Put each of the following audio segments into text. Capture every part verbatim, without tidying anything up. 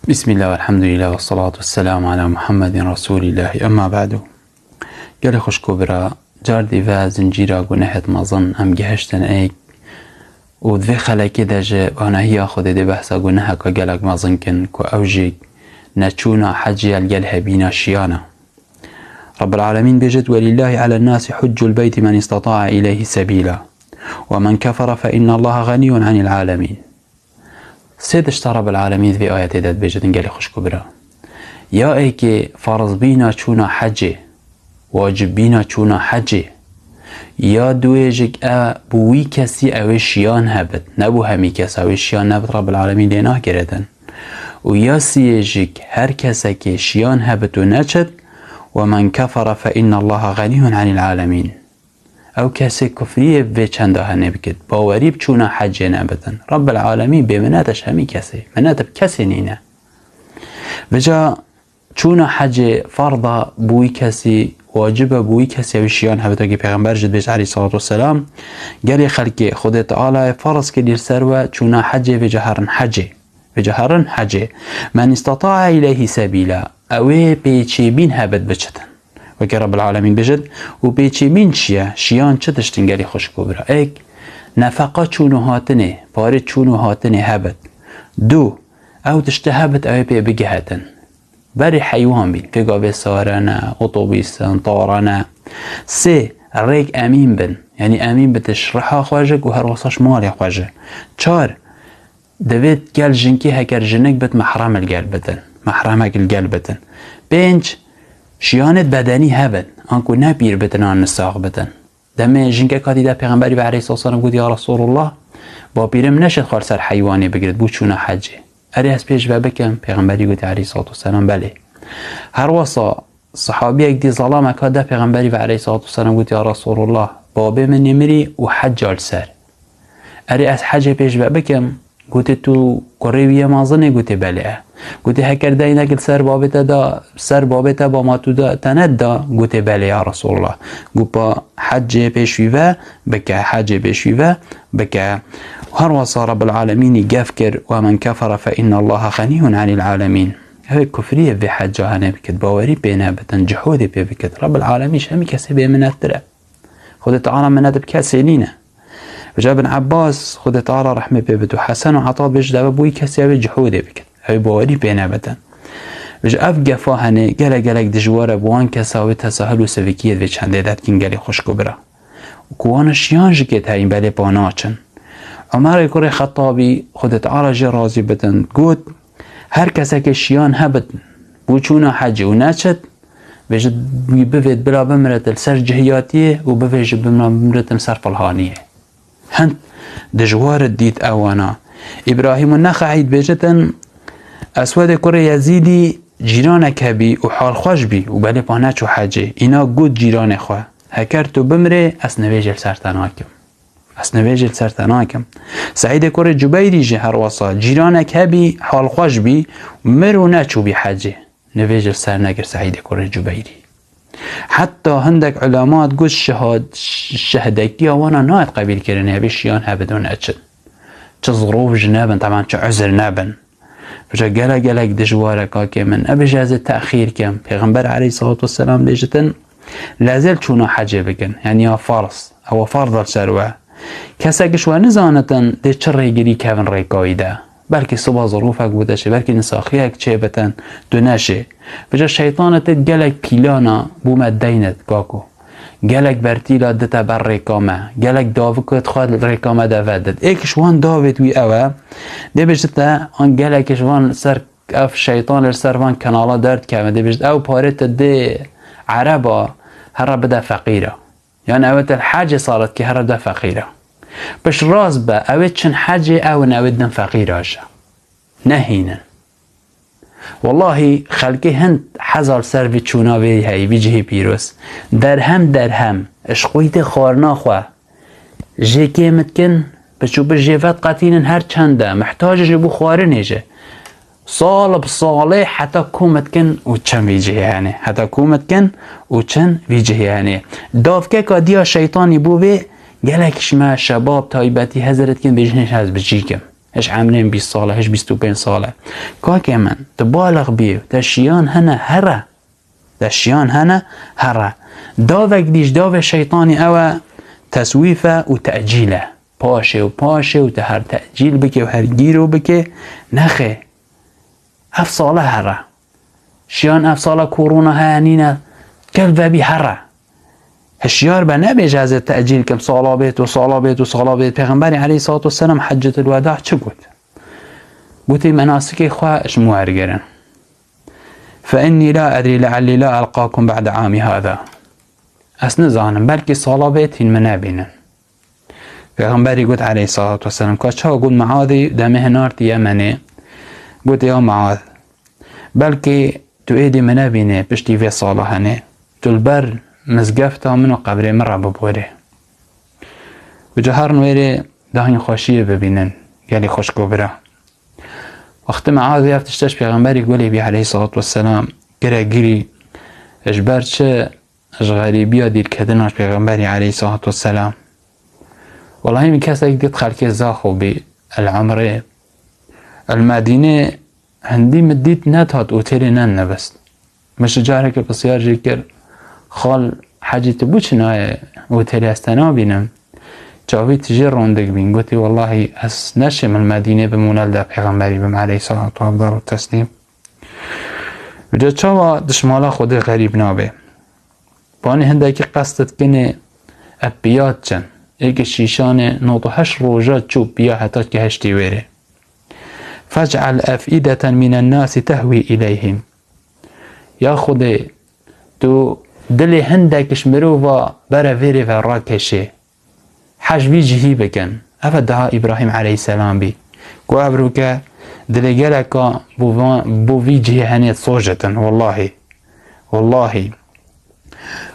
Bismillah, velhamdülillah, ve salatu ve selamu ala Muhammedin Resulillah, emma ba'du. Gelê xwişk û bira, car dî ve zincîra gunehêt mezin em gihiştin êk û di vê xelekê de ji anahiya Xwedê dê behsa guneheka gelek mezin kin ku ew jî neçûna hecê ya li gel hebîna şiyana. Rabbil Alemîn bêjit, "Welillâhi alen nâsi huccul beyti men istata'a ileyhi sebîla. Ve men kefere fe innallaha ganiyyun anil alemin." Sê tişta Rabbil Alemîn vê ayetê de dibêjit, gelê xwişk û bira. Ya êkê farzbîna çûna hecê, wacibîna çûna hecê, ya duê jî e bi wî kesî ew ê şiyan hebit, ne bo hemî kesa wê şiyan nebit, Rabbil Alemîn lê nagirêtin. Û ya siyê jî her kesekê şiyan hebit û neçit, "Ve men kefere fe innallaha ganiyyun anil alemin." Ew kesê kufriyê vê çenda henê bikit, bawerî bi çûna hecê nebitin, Rabbil Alemîn bêminet e ji hemî kesê, minet bi kesê nîne. Vêca çûna hecê ferda bi wî kesî, wacib e bi wî kesî ew şiyan hebit, wekî Pêxember jî dibêje aleyhissalatu vesselam, gelê xelkê Xwedê Teala ferz kiriye li ser we çûna hecê, vêca herin hecê. Vêca herin hecê. "Men istata'a ileyhi sebîla." Ew ê pêçêbîn hebit biçitin. Wekî Rabbil Alemîn bêjit, û pêçêbîn çi ye? Şiyan çi tiştin gelê xwişk û bira? Êk, nefeqa çûn û hatinê, parê çûn û hatinê hebit. Du, ew tiştê hebit ew ê pê bigihetin. Berê heywan bîn, vê gavê sare ne, otobîs in, tara ne. Sê, rêk emîn bin. Yanî emîn bitin ji riha xwe jî û her wesa ji malê xwe jî. Çar, divê gel jinkî heker jinik bit, mehrem li gel bitin. Mehremek li gel bitin. Pênc, şiyanêt bedenî hebin, anku ne pîr bitin an nisax bitin. Demê jinkek hatî de Pêxemberî ve aleyhisselam gotî, "Ya Resulullah, bapîrê min neşêt xwe li ser heywanê bigirit bo çûna hecê. Erê ez pêş ve bikim?" Pêxemberî gotî aleyhissalatu vesselam, "Belê." Her wesa Sihabiyek dî zalamek hat de Pêxemberî ve aleyhissalatu vesselam gotî, "Ya Resulullah, babê min ê mirî û hecca li ser. Erê ez hecê pêş ve bikim?" Gotê, "Tu kurê wî yê mezin î?" Gotê, "Belê." Gotê, "Heker deynek li ser babê te da, ser babê te ba ma tu da, te neda?" Gotê, "Belê ya Resulullah." Got, "Pa hecê pêş wî ve bike, hecê pêş wî ve bike." Her wesa Rabbil Alemînî gef kir, "Ve men kefere fe innallaha ganiyyun anil alemin." Ew ê kufriyê vê hecca henê bikit, bawerî pê nebitin, cihûdê pê bikit, Rabbil Alemîn ji hemî kesê bêminettir e. Xwedê Teala minet bi kesê nîne. Vêca Bin Abbas, Xwedê Teala rehmê pê bit, û Hesen û Ata dibêjin, ev e bo wî kesê ew ê cihûdê bikit. Ew ê bawerî pê nebitin. Vêca ev gefa henê gelek gelek dijwar e bo wan kesa wê tesahul û sivikiyê di vê çendê de dikin gelê xwişk û bira. Û ku wana şiyan jî kêt heyîn belê pa naçin. Omerê kurê Xettabî, Xwedê Teala jê razî bitin, got, "Her kesekê şiyan hebit bo çûna hecê û neçit, vêjit wî bivêt bila bimirit li ser cihiyatiyê û bivêjit bila bimirit li ser filhaniyê." Hind dijwar dît ewana. Îbrahîm û Nexeî dibêjitin, Eswedê kurê Yezîdî cîranek hebî û halxweş bî û belê pa neçû hecê. Îna got cîranê xwe, "Heker tu bimirê, ez nivêjê li ser te nakim." Ez nivêjê li ser te nakim. Seîdê kurê Cubeyrî jî her wesa cîranek hebî, halxweş bî, mir û neçûbî hecê. Nivêjê li ser nekir Seîdê kurê Cubeyrî. Heta hindek ulema digot şehad-, şehdekiya wana nayet qebîlkirinê, hebê şiyan hebin û neçin. Çi zirov ji nebin, teban çi uzir nebin. Vêca gelek gelek dijwar e, kakê min. Ebêje ez ê texîr kim. Pêxember aleyhissalatu vesselam bêjitin, lezêl çûna hecê bikin. Yanî ya farz. Ewa farz e li ser we. Kesek ji we nizanitin dê çi rêgirî kevin rêka wî de. Belkî siba zirofek bû te çê, belkî nisaxiyek çê bitin, tu neşê. Vêca şeytanê te gelek pîlana bû me deynit, kako. Gelek bertîla dite ber rêka me. Gelek davikê xwe rêka me de vedit. Êk ji wan davêt wî ew e. Dê bêjit te, an gelek ji van ser ev şeytanê li ser van kanala derdikeve. Dê bêjit, ew parê te dê ereba, here bide feqîra. Yan ew te li hecê saret ki here bide feqîra. Pişt rast be, ew ê çin hecê ew in, ew ê din feqîra jî. Nehînin. Wellahî xelkê hin hezar ser vî çûna vê heyî, vî cihê pîroz. Derhem derhem, ji xwîtê xwarina xwe jê kêm dikin, piçû bi jê vediqetînin her çend e, mihtac ji bo xwarinê jî. Sal bi salê heta kom dikin û çin vî cihê henê. Heta kom dikin û çin vî cihê henê. Davkeka diya şeytanî bû vê, gelek ji me şebab taybetî hezir dikin, bêjin hêj ez bi cî kim. Hiş emrên bîst sal e, hiş bîst û pênc sal e. Kakê min, tu balix bî, te şiyan hene here. Te şiyan hene here. Davek dî ji davê şeytanî ew e, teswîf e û tecîl e. Paşê û paşê û te her tecîl bike û her gîro bike. Nexê. Ev sale here. Şiyan ev sala korona heye nîne, gel vebî here. Hişyar be, nebêje ez ê tecîl kim, sala bêt û sala bêt û sala bêt. Pêxemberê aleyhissalatu vesselam heccetul weda çi got? Gotê, menasikê xwe ji min wergirin. Fe innî la edrî leallî la elqakum ba'de amî hada. Ez nizanim, belkî sala bêt hîn min nebînin. Pêxemberî got aleyhissalatu vesselam, ka çawa got Muazî demê hinartî Yemenê, got, ya Muaz, belkî tu êdî min nebînê piştî vê sala henê, tu li ber mizgefta min û qebrê min re biborê. Û ca herin wêrê dahîn xweşiyê bibînin, gelî xwişk û bira. Wextê Muazî ev tişte ji Pêxemberî gulê bî aleyhissalatu vesselam kire girî, ji ber çi? Ji xerîbiya dîrketina ji Pêxemberî aleyhissalatu vesselam. Welahî min kesek dît xelkê Zaxo bî, El Umrê, El Medînê, hindî min dît nedihat otêlê nenivist. Min ji carekê pisyar jê kir, xal Hecî, tu bo çi nayê otêlê, ez te nabînim? Çavî tu jê rondik bîn. Gotî, welahî ez neşêm li Medînê bim û ne li de Pêxemberî bim aleyhissalatu afdal û teslîm. Vêca çawa di şimala Xwedê xerîb nabe? Panî hindekî qest dikinê ev piya diçin. Êkê şîşanê nod û heşt roja çû piya heta gihiştî wêrê. Fec'el ef'ideten mînen nasi tehwî ileyhim. Ya Xwedê, tu dilê hindek ji mirova bere vêrê ve rakêşê. Hej vî cihî bikin. Ev e dua Îbrahîm aleyhisselam bî. Ku ev rûke dilê geleka bo va-, bo vî cihê henê sojitin. Wellahî. Wellahî.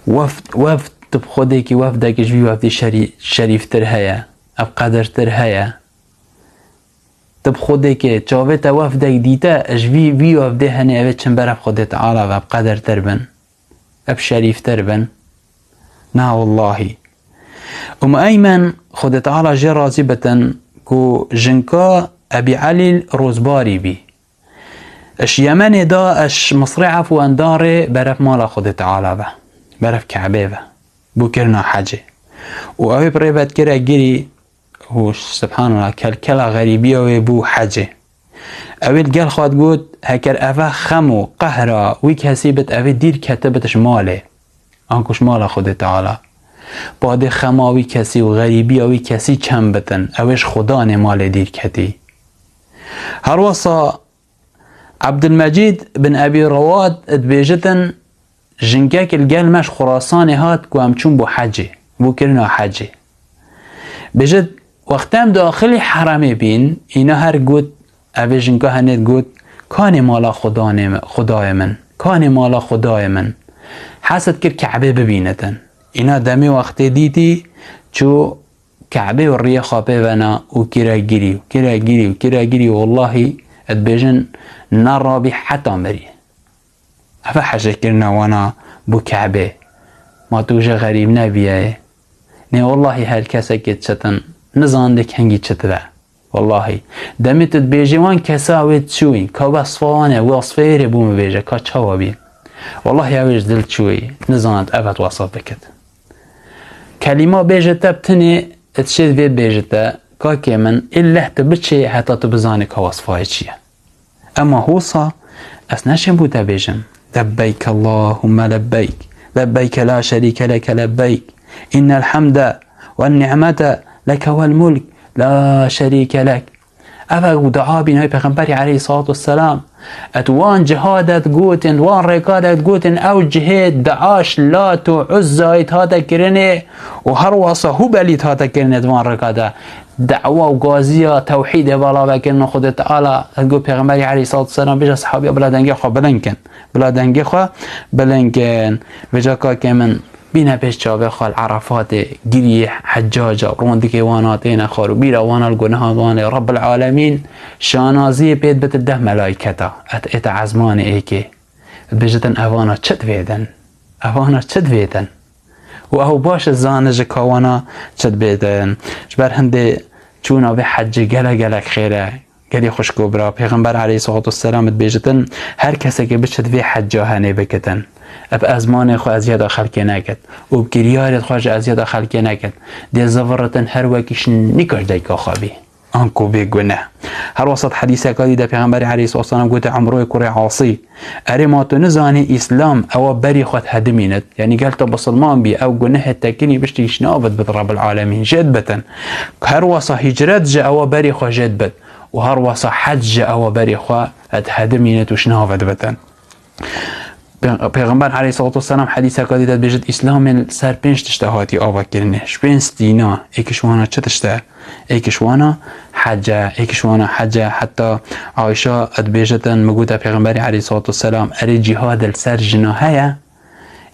Weft, weft tu bi Xwedêkî wefdekî ji vî wefdî şerî-, şerîftir heye. Ev qedirtir heye. Tu bi Xwedêkê çavê te wefdek dîte, ji vî, vî wefdê henê ev ê çin berev Xwedê Teala ve, ev qedirtir bin. Ev şerîftir bin. Na wellahî. Umm Eymen, Xwedê Teala jê razî bitin, ku jinka Ebî Elî Rozbarî bî. Ji Yemenê da, ji Misrê efwen da rê berev mala Xwedê Teala ve, berev Ke'bê ve, bo kirina hecê. Û ew ê bi rê ve dikire girî, û subhanallah, kelkela xerîbiya wê bû hecê. Ew ê li gel xwe digot, heker eve xem û qehra wî kesî bit, ev ê dîr kete bit ji malê. Anku ji mala Xwedê Teala. Badê xema wî kesî û xerîbiya wî kesî çem bitin, ew ê ji xwedanê malê dîr ketî. Her wesa Ebdulmecîd bin Ebî Rewad dibêjitin, jinkek li gel me ji Xurasanê hat ku em çûn bo hecê, bo kirina hecê. Bêjit, wextê em daxilî heremê bîn, îna her got, ev ê jinka henê digot, kanê mala Xudanê mi-, Xudayê min, kanê mala Xudayê min. Hes dikir Ke'bê bibînitin. Îna demê wextê dîtî, çû Ke'bê û riyê xwe pê vena û kire girî, kire girî û kire girî, wellahî, dibêjin, nerabî heta mirî. Ev e hecêkirina wana bo Ke'bê. Ma tu jê xerîb nebiyayê? Nê, wellahî her kesekê çetin, nizan dê kengî çi dibe. Wellahî. Demê tu dibêjê wan kesa wê çûyîn, ka wesfa wan e, wesfê wê rê bo min bêje, ka çawa bî. Wellahî ew ê ji dil çûyî, nizan ev et wesf bikit. Kelîma bêje te bi tinê, dişê vê bêje te, kakê min, îlleh tu biçê heta tu bizanî ka wesfayê çi ye. Ema hosa ez neşêm bo te bêjim, Lebbeyk Allahumme lebbeyk, lebbeyke la şerîke leke lebbeyk, innel hemde wen ni'mete leke wel mulk, la şerîke lek. Ev e ku dua bîn wê Pêxemberî aleyhissalatu vesselam. Et wan cihad et gotin, wan rêkat et gotin, ew cihê dua ji Lat û Uzzayê hate kirinê û her wasa Hubelî hate kirinê di van rêka de. Dawa û gaziya tewhîdê vala vekirin û Xwedê Teala, got Pêxemberî aleyhissalatu vesselam, bêje sehabiya bila dengê xwe bilind kin. Bila dengê xwe bilind kin. Vêca kakê min bîne pêş çavê xwe li Erefatê, giriyê heccaca, rondikê wana têne xwar û bîra wana li guneha wan ê. Rebbil Alemîn şanaziyê pê dibit deh melayketa, et ête ezmanê êkê. Dibêjitin, evana çi divêdin? Evana çi divêdin? Û ew baş dizane ji ka wana çi dibêdin. Ji ber hindê Çûna vê hecê gelek gelek xêr e. Gelî xwişk û bira, Pêxember aleyhissalatu vesselam dibêjitin, her kesekê biçit vê hecca henê bikitin. Eb ezmanê xwe eziyeta xelkê nekit û bi kiryarê xwe ji eziyeta xelkê nekit. Dê ziviritin her wekî şinîka ji dayika xwe bî. Anku bê guneh. Her wesat hedîseka dî de Pêxemberê aleyhissalatu vesselam gote, Emroyê kurê Asî, erê ma tu nizanî Îslam ewa berî xwe hedimînit? Yanî gel tu bisilman bî, ew gunehê tekinî biştî şinavit bit Rabbil Alemîn, jêd bitin. Her wesa hicret ji ewa berî xwe jêd bit û her wesa hec ji ewa berî xwe et hedimînit û şinavit bitin. Pê-, Pêxember aleyhissalatu vesselam hedîseka dî de dibêjit, Îslamê li ser pênc tişta hatiye avakirinê. Ji pênc stîna, êk ji wana çi tişt e? Êk ji wana hece, êk ji wana hece. Heta Ayşe dibêjitin, min gote Pêxemberî aleyhissalatu vesselam, erê cîhad li ser jina heye?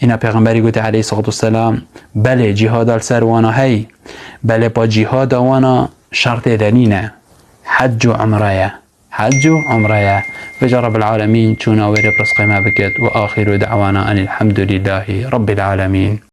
Îna Pêxemberî gote aleyhissalatu vesselam, belê cîhada li ser wana heye. Belê pa cîhada wana şertê de nîne. Hec û umre ye. Hec û umre ye. Vêca Rabbil Alemîn çûna wê rê bi rizqê me bikit. Ve axiru da'wana enil hamdulillahî Rabbil Alemîn.